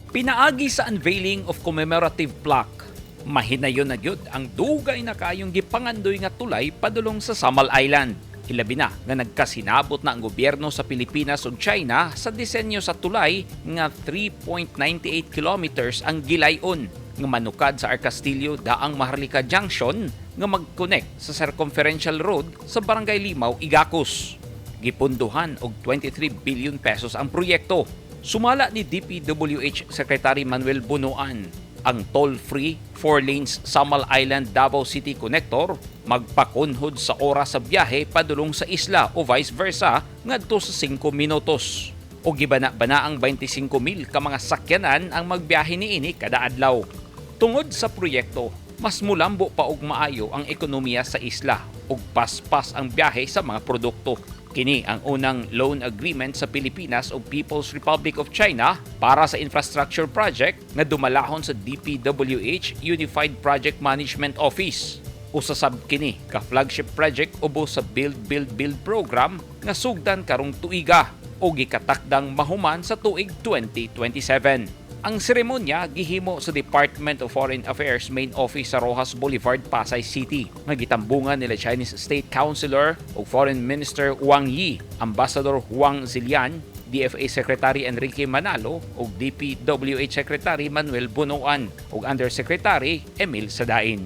Pinaagi sa unveiling of commemorative plaque, mahinayon na gyud ang dugay na kayong gipangandoy nga tulay padulong sa Samal Island. Hilabi na nga nagkasinabot na ang gobyerno sa Pilipinas ug China sa disenyo sa tulay nga 3.98 kilometers ang gilayon nga manukad sa R. Castillo daang Maharlika Junction nga mag-connect sa Circumferential Road sa Barangay Limao, Igacos. Gipunduhan og 23 billion pesos ang proyekto. Sumala ni DPWH Secretary Manuel Bonoan, ang toll-free 4 lanes Samal Island Davao City Connector magpakunhod sa oras sa biyahe padulong sa isla o vice versa ngadto sa 5 minutos. O gibana-bana ang 25,000 ka mga sakyanan ang magbiyahe niini kada adlaw. Tungod sa proyekto, mas mulambo pa og maayo ang ekonomiya sa isla ug paspas ang biyahe sa mga produkto. Kini ang unang loan agreement sa Pilipinas ug People's Republic of China para sa infrastructure project nga dumalahon sa DPWH Unified Project Management Office. Usa sab kini ka flagship project ubos sa Build Build Build program nga sugdan karong tuiga o gikatakdang mahuman sa tuig 2027. Ang seremonya gihimo sa Department of Foreign Affairs main office sa Roxas Boulevard, Pasay City, nga gitambungan nila Chinese State Councilor ug Foreign Minister Wang Yi, Ambassador Huang Xilian, DFA Secretary Enrique Manalo ug DPWH Secretary Manuel Bonoan ug Undersecretary Emil Sadain.